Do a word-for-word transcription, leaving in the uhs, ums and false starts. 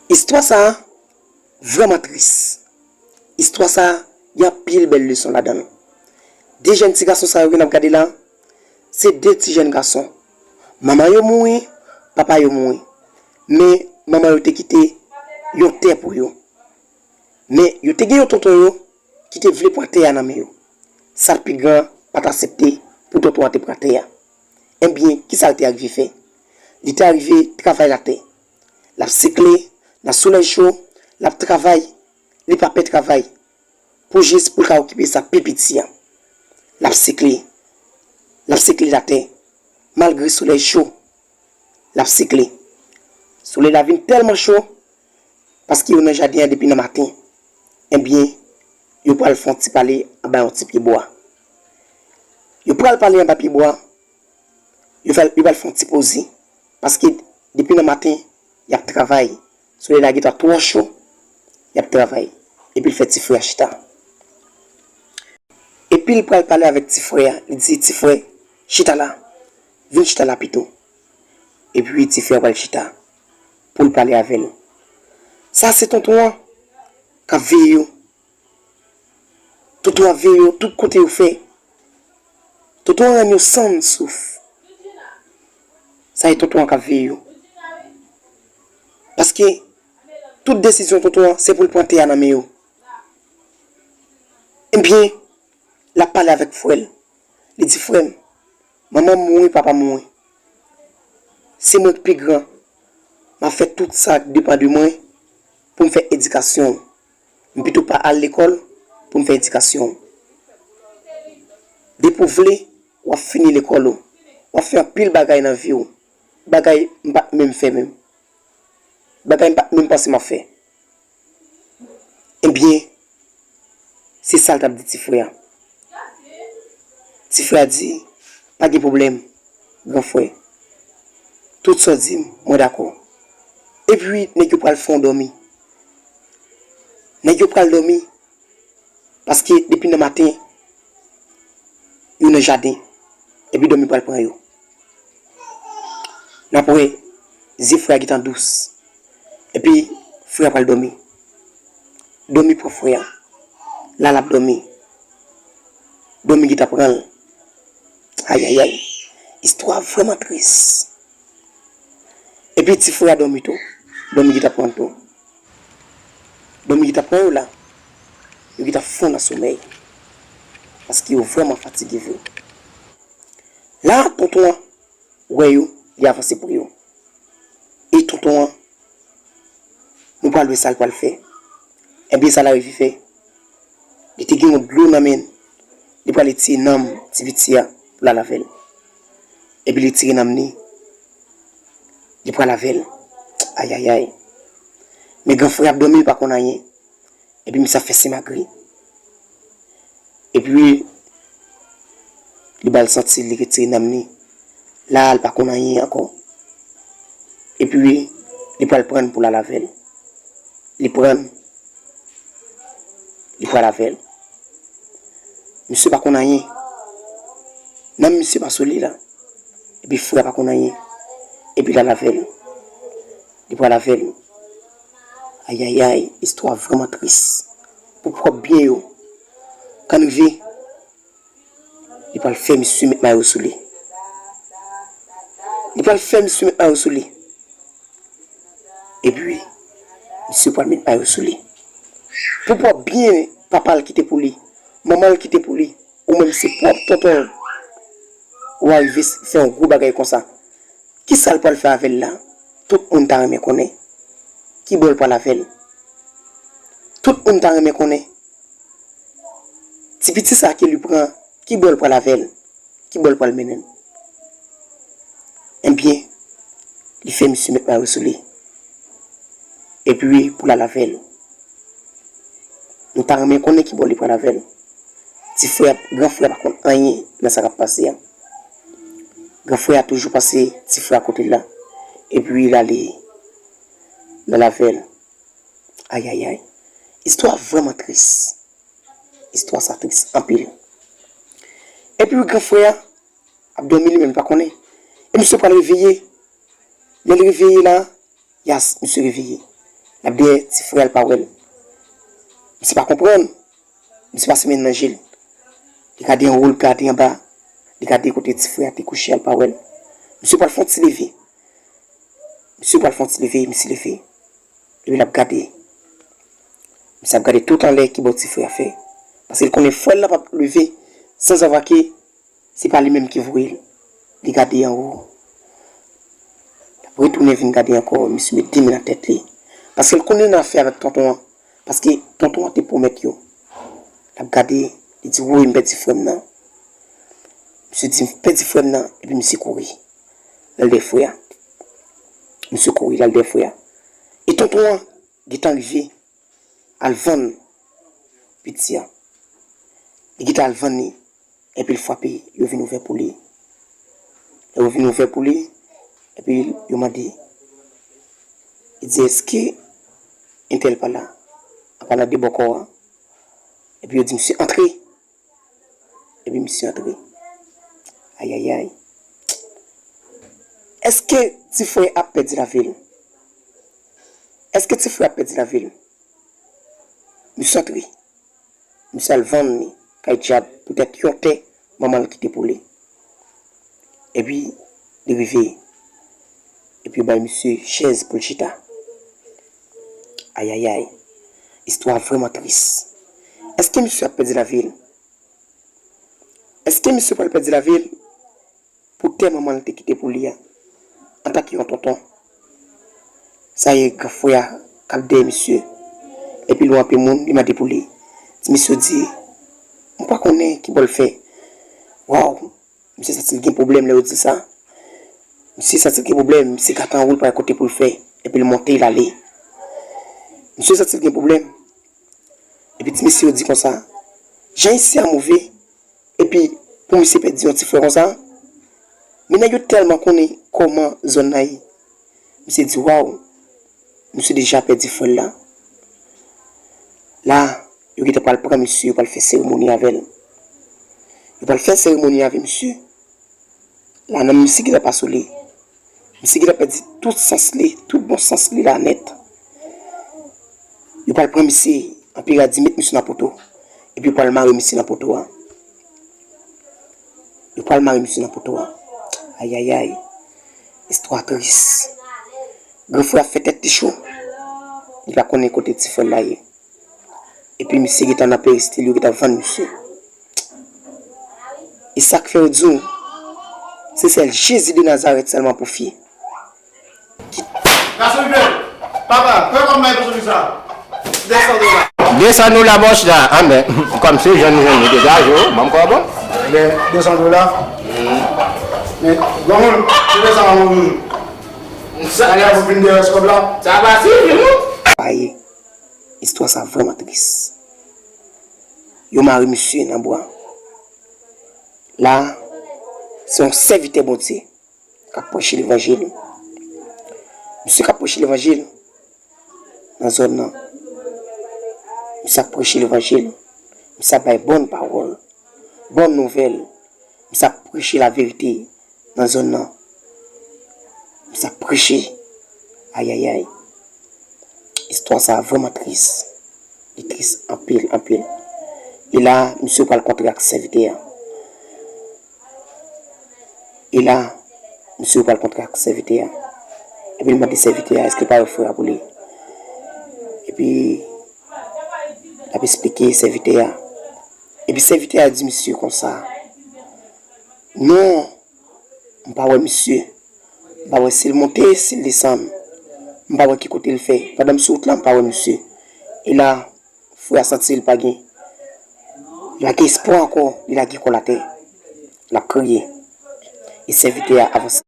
Istwa sa a vrèman tris. Istwa sa a gen anpil bèl leson ladan l. De jèn ti gason sa yo ke n ap gade la, se de ti jèn gason. Manman yo mouri, papa yo mouri. Men manman yo te kite yon tè pou yo. Men yo te gen yon tonton yo ki te vle pran tè a nan men yo. Sa k pi gran pa t aksepte pou tonton an te pran tè a. Ebyen, kisa l te arive fè? Li te arive travay latè. L ap sikle nan solèy cho, l ap travay, li pa pè travay, pou jis pou l ka okipe sa pi piti an. L ap sikle, l ap sikle latè, malgre solèy cho, l ap sikle. Solèy la vin tèlman cho, paske yo nan jaden an depi nan maten. Ebyen, yo pral fè yon ti pale anba yon ti pyebwa. Yo pral pale anba pyebwa, yo pral, yo pral fè yon ti poze. Paske depi nan maten, y ap travay. Solèy la gentan twò cho, y ap travay. Epi l fè ti frè a chita. Epi l pral pale avèk ti frè a, li di, "Ti frè, chita la. Vin chita la pito." Epi ti frè a pral chita pou l pale avè l. Sa se tonton an k ap veye yo. Tonton an veye yo tout kote yo fè. Tonton an rann yo san souf. Sa e tonton an k ap veye yo. Paske tout desizyon tonton an, se pou l pran tè a nan men yo. Ebyen, l ap pale avèk frè l. Li di, "Frè m, manman m mouri, papa m mouri. Se mwen k pi gran. M ap fè tout sa k depann de mwen pou m fè edikasyon w. M pito pa al lekòl pou m fè edikasyon w. Depi w vle, w ap fini lekòl ou. W ap fè anpil bagay nan vi w. Bagay m pa t menm fè menm. Bagay m pa t menm panse m ap fè." Ebyen, se sa l t ap di ti frè a. Ti frè a di, "Pa gen pwoblèm, gran frè. Tout sa w di m, mwen dakò." Epi, nèg yo pral fè yon dòmi. Nèg yo pral dòmi, paske depi nan maten, yo nan jaden. Epi dòmi pral pran yo. N ap wè, zye frè a gentan dous. Epi, frè a pral dòmi. Dòmi pran frè a. La l ap dòmi. Dòmi gentan pran l. Ayayay. Istwa vrèman tris. Epi ti frè a dòmi tou. Dòmi gentan pran l tou. Dòmi gentan pran yo la. Yo gentan fon nan somèy. Paske yo vrèman fatige vre. La, tonton an wè yo, li avanse pre yo. E tonton an, nou pral wè sa l pral fè. Ebyen, sa l arive fè. Li te gen yon dlo nan men l. Li prale tire nanm ti piti a pou l al avè l. Epi li tire nanm li. Li pral avè l. Ayayay. Men gran frè ap dòmi, li pa konn anyen. Epi misye ap fè simagri. Epi, li ba l santi, li retire nanm li. La, li pa konn anyen ankò. Epi, li pral pran l pou l al avè l. Li pran l. Li pral avè l. Misye pa konn anyen. Nanm misye pa sou li la. Epi frè a pa konn anyen. Epi l al avè l. Li pral avè l. Ayayay, istwa vrèman tris. Pou pwòp byen yo. Kanrive, li pral fè misye met mayo sou li. Li pral fè misye met mayo sou li. Epi, misye pral met mayo sou li. Pou pwòp byen papa l kite pou li, manman l kite pou li, ou menm se pwòp tonton l, ou arive fè yon gwo bagay konsa. Kisa l pral fè avè l la? Tout moun ta renmen konnen. Ki bò l pral avè l? Tout moun ta renmen konnen. Ti piti sa ke li pran, ki bò l pral avè l? Ki bò l pral mennen l? Ebyen, li fè misye met mayo sou li. Epi, pou l al avè l. Nou ta renmen konnen ki bò li pral avè l. Ti frè, gran frè pa konn anyen nan sa k ap pase a. Gran frè a toujou pase ti frè a kote l la. Epi, l ale, l al avè l. Ayayay. Istwa vrèman tris. Istwa sa tris anpil. Epi gran frè a ap dòmi, li menm li pa konnen. E misye pral reveye. Lè l reveye la, yas, misye reveye. L ap dèyè ti frè a, l pa wè l. Misye pa konprann. Misye pase men nan je l. Li gade anwo, li gade anba. Li gade kote ti frè a te kouche a, li pa wè l. Misye pral fè yon ti leve. Misye pral fè yon ti leve, misye leve. Epi l ap gade. Misye ap gade tout anlè ki bò ti frè a fè. Paske l konnen frè l la p ap leve sanzava ke se pa li menm ki voye l. Li gade anwo. L ap retounen vin gade ankò, misye met de men nan tèt li. Paske l konnen nan afè avèk tonton an. Paske tonton an te pwomèt yo. L ap gade, li di, "Woy, m pèdi frè m nan." Misye di, "M pèdi frè m nan," epi misye kouri. L al dèyè frè a. Misye kouri, l al dèyè frè a. E tonton an gentan rive al vann piti a. Li gentan al vann li. Epi l frape, yo vin ouvè pou li. Lè yo vin ouvè pou li, epi yo mande, li di, "Èske entèl pa la?" An palan de bò kò a. Epi yo di, "Misye antre." Epi misye antre. Ayayay. Èske ti frè ap pèdi lavi l? Èske ti frè ap pèdi lavi l? Misye antre. Misye al vann li kay dyab poutèt yon tè manman l kite pou li. Epi, li rive. Epi, yo bay misye chèz pou l chita. Ayayay. Istwa vrèman tris. Èske misye ap pèdi lavi l? Èske misye pral pèdi lavi l pou tè manman l te kite pou li a, antanke yon tonton? Sa ye, gran frè a k ap dèyè misye. Epi l wè anpil moun, li mande pou li. Ti mesye di, "M pa konnen ki bò l fè." Waw, misye santi l gen pwoblèm lè yo di sa. Misye santi l gen pwoblèm, misye gade anwo l pa wè kote pou l fè. Epi l monte, l ale. Misye santi l gen pwoblèm. Epi ti mesye yo di konsa, "Jan isi a move, epi pou misye pèdi yon ti frè konsa." Men nèg yo tèlman konnen kòman zòn nan ye. Misye di, "Waw, misye deja pèdi frè l la." La, yo gentan pral pran misye, yo pral fè seremoni avè l. Yo pral fè seremoni avè misye. La, nan misye gentan pa sou li. Misye gentan pèdi tout sans li, tout bon sans li la nèt. Yo pral pran misye, anperè a di met misye nan poto. Epi yo pral mare misye nan poto a. Yo pral mare misye nan poto a. Ayayay. Istwa tris. Gran frè a fè tèt li cho. Li pa konnen kote ti frè l la ye. Epi misye gentan nan peristil, yo gentan vann misye. E sa k fè yo di w, se sèl Jezi de Nazarèt sèlman pou fye. Gason Ivel, papa, pran kòb mwen pou sou sa. De san dola. De san dola, bòs la. Anben, kòm se jan nou jwenn li, degaje w, ban m kòb ou. De, de san dola. Men, granmoun, se de san dola. Sa, ale a pou vin de rès kòb la. Sa pa sifi, non? Ayi, istwa sa vrèman tris. Yo mare misye nan bwa. La, se yon sèvitè Bondye k ap preche levanjil. Misye k ap preche levanjil nan zòn nan. Misye ap preche levanjil. Misye ap bay bòn pawòl, bòn nouvèl. Misye ap preche laverite nan zòn nan. Misye ap preche. Ayayay. Istwa sa a vrèman tris. Li tris anpil, anpil. E la, misye pral kontre ak sèvitè a. E la, misye pral kontre ak sèvitè a. Epi l mande sèvitè a, èske l pa wè frè a pou li? Epi, l ap esplike sèvitè a. Epi sèvitè a di misye konsa, "Non, m pa wè misye. M pa wè si l monte, si l desann. M pa wè ki kote l fè. Pandan m sou wout la, m pa wè misye." E la, frè a santi l pa gen, li pa gen espwa ankò, li lage kò l atè. L ap kriye. E sèvitè a avanse.